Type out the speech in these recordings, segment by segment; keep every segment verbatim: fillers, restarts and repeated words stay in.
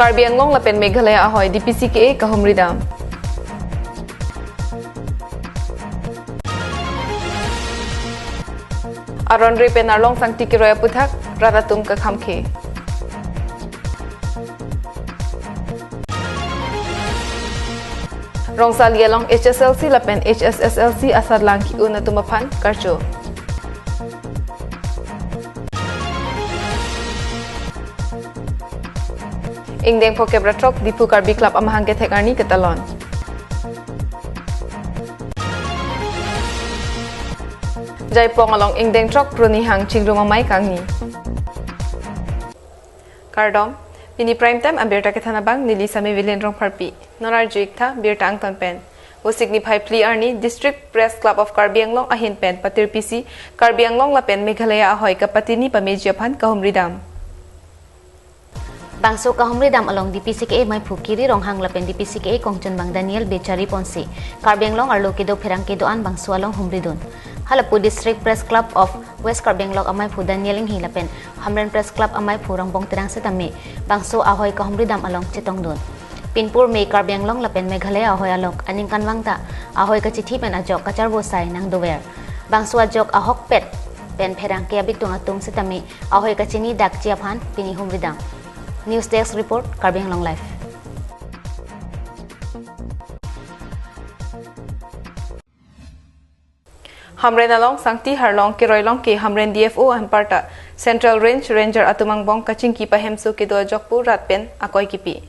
Karbi Anglong lapen Meghalaya ahoi D P C K A kahumridam. Aron re pen Arlong Sangti Kiroi aputhak rat atum kakhamkhe. Rongsali along H S L C lapen H S S L C asatlang ki-un atum aphan karcho. Ingdeng phokep ra throk Diphu Karbi Club amahang kethek arni ketalon. Jaipong along ingdeng throk Pruni hang chingrum amei kangni. Kardom, pini Prime Time abirta kethan abang neli Sami Vilin Rongpharpi. Non arju-ik tha birta angton pen. Vosik niphai phli arni District Press Club of Karbi Anglong ahin pen patirpi si Karbi Anglong lapen Meghalaya ahoi kapatini pameji aphan kahumridam. Bangso kahumridam along D P C K A maiphu Kiri Ronghang lapen D P C K A kongchunbang Daniel Bechari ponsi Karbi Anglong arlo kedo pherangke do-an bangso along humridun. Halapu District Press Club of West Karbi Anglong amaiphu Daniel Inghi lapen Hamren Press Club amaiphu Rongbong Terang setame bangso ahoi kahumridam along chetongdun. Pinpur me Karbi Anglong lapen Meghalaya ahoi along aningkanvang ta ahoi kachithi pen ajok kacharvo sai nangdover. Bangso ajok ahokpet pen pherangke abitung atum setame ahoi kachini dakji aphan pini humridam. News Desk Report, Karbi Anglong Live. Hamren along Sangti Harlong Kiroi Longke Hamren D F O anparta Central Range Ranger atum angbong kachingki pahemso kedo ajok pu rat pen akoi kipi.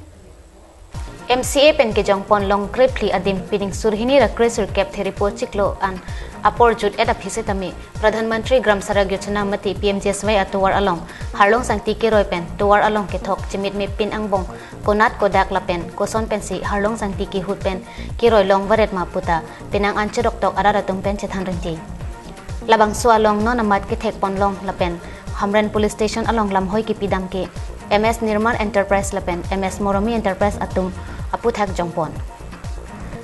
M C A pen kejongpon long krephli adim pining surhini ra kresirkep theripo chiklo an apor jut-et aphi setame Pradhan Mantri Gram Sadak Yojana mate P M G S Y atovar along Harlong Sangti Kiroi pen tovar along kethok chimit me pin angbong konat kodak lapen koson pensi Harlong Sangti kehut pen kiroi long varet ma puta penang an chedoktok arat atum pen chethan rinti. Labangso along non amat kethekpon long lapen Hamren Police Station along lamhoi kipidam ke M S Nirman Enterprise lapen M S Moromi Enterprise atum aputhak jongpon.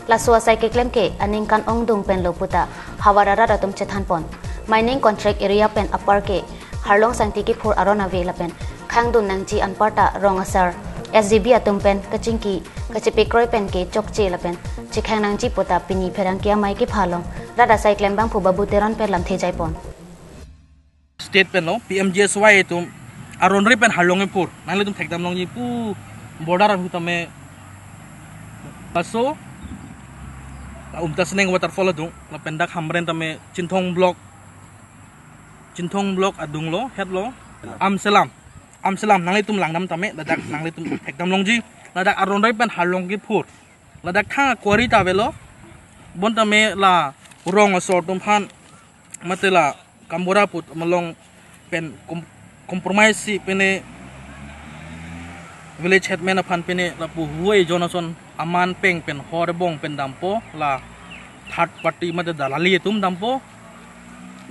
Laso asai keklem ke aningkan ongdung pen lo puta havar arat atum chethanpon. Mining contract area pen apar ke Harlong Sangti kiphur aron ave lapen khangdun nangji anparta rong asar S G B atum pen kachingki kachipikroi pen ke chokche lapen chikhang nangji puta pini pherangke amei kepha along rat asai klembangphu Babu Teron pen lamthe jaipon. State pen lo P M G S Y atum aron re pen Harlong kiphur nanglitum thekdam longji pu border ahut tame paso Umtasneng waterfall adung lapen dak Hamren tame Chinthong block, Chinthong block adung lo, het lo. Amselam, Amselam nanglitum langdam tame, ladak nanglitum thekdam longji, ladak aron re pen Harlong kiphur. Ladak thang quarry ta avelo, bon tame la rong asor atum aphan, mate la Kambora put malong pen com-, compromise si pine village headman aphan pine lapu huai Jonathan aman peng pen hor bong pen dampo la third party mate dalali atum dampo.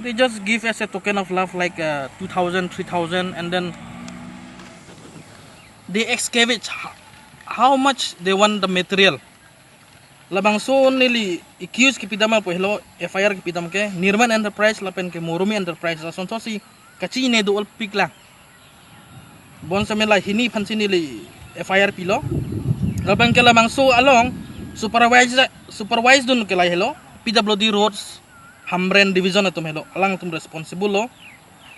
They just give as a token of love like, uh, two thousand, three thousand, and then they excavate h-, how much they want the material. Labangso neli accuse kipidam apo helo F I R kipidam ke Nirman Enterprise lapen ke Moromi Enterprise asonsosi kachine do-ol pik lang. Bon same la hini aphansi neli F I R pilo. Labang ke labangso along supervise, supervise dun ke la helo P W D Roads Hamren Division atum helo. Alangtum responsible lo.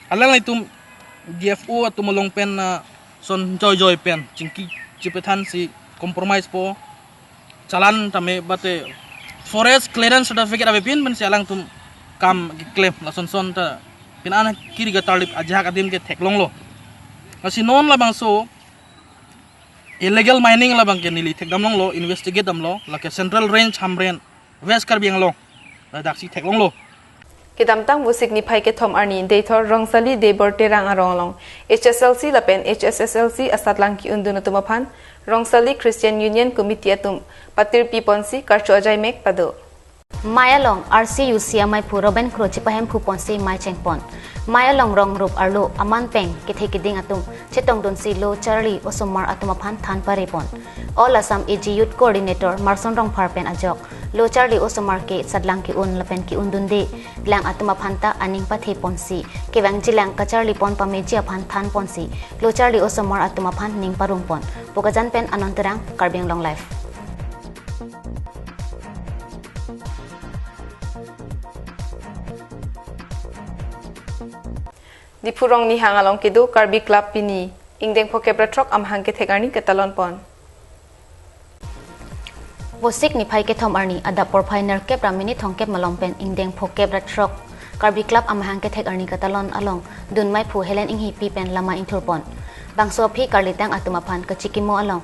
Alanglitum D F O atum along pen, ah, son joijoi pen chingki chipethan si compromise po. Challan tame bate forest clearance certificate ave pin pensi alangtum kam keklem lasonson ta pin an kiri gatarlip ajahak adim ke theklonglo. Lasi non labangso illegal mining labang ke neli thekdam longlo, investigate damlo, lake Central Range Hamren, West Karbi Anglong, ladaksi theklonglo. Kedamtang Vosik niphai kethom arni Deithor Rongsali Debor Terang arong along H S L C lapen H S S L C asatlang ki-undun atum aphan Rongsali Christian Union Committee atum patirpi ponsi karcho ajaimek pado. Mai along R C U C amaiphu Robin Kro chipahemphu ponsi mai chengpon. Mai along rong rup arlo aman peng kethe keding atum chetongdunsi lo charli osomar atum aphan than parepon. All Assam A G Youth Coordinator Marson Rongphar pen ajok lo charli osomar ke sadlang ke-un lapen ke-undunde lang atum aphan ta aning pathe ponsi kevangjilang kacharli pon pameji aphan than ponsi lo charli osomar atum aphan ning parung pon. Bokajan pen Anand Terang, Karbi Anglong Live. Diphu Rong Nihang along kedo Karbi Club pini ingdeng phokep ra throk amahang kethek arni katalon pon. Vosik niphai kethom arni adap porphai nerkep ra minit thomkep malom pen ingdeng phokep ra throk Karbi Club amahang kethek arni katalon along dunmaiphu Helen Inghipi pen lama ingthur pon. Bangso aphi karlitang atum aphan kachikimo along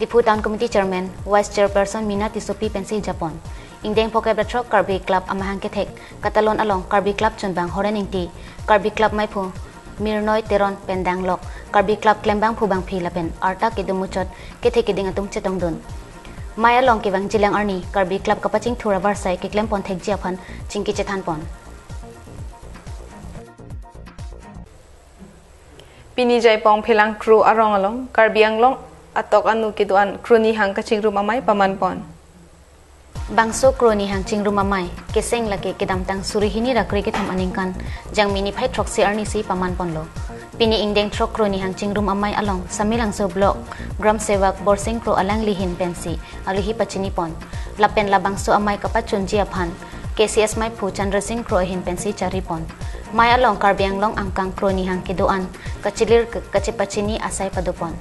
Diphu Town Committee Chairman, Vice Chairperson Mina Tissopi pensi japon. Ingdeng phokep ra throk Karbi Club amahang kethek katalon along Karbi Club chunbang Horen Ingti, Karbi Club maiphu Mirnoi Teron pen danglok Karbi Club klembangphu bangphi lapen arta kedo muchot kethe keding atum chetongdun. Mai along kevangjilang arni Karbi Club kapachingthur avarsai keklem pon thekji aphan chingki chethan pon. Pini Jaipong Phelang Kro arong along Karbi Anglong atok anu kedo-an Kro Nihang kachingrum amai paman pon. Bangso Kro Nihang chingrum amai keseng lake kedamtang suri hini ra kre kethom aningkan Jangmi niphai throksi arni si paman ponlo. Pini ingdeng throk Kro Nihang chingrum amai along Samelangso Block Gram Sevak Borsing Kro alangli ahin pensi alihi pachini pon. Lapen labangso amai kapachunji aphan K C S maiphu Chandra Singh Kro ahin pensi chari pon. Mai along Karbi Anglong angkang Kro Nihang kedo-an kachilir ke-, kachepachini asai pado pon.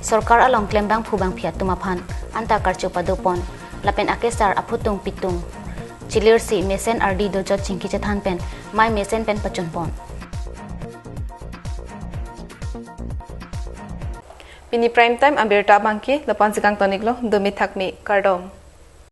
Sorkar along klembangphu bangphi atum aphan anta karcho pado pon. Lapen akesar aphutung pitung chilirsi mesen ardi dojot chingki chethan pen mai mesen pen pachun pon. Pini Prime Time abirta abangke lapu-an si kangton-iklo, dome thakme, kardom.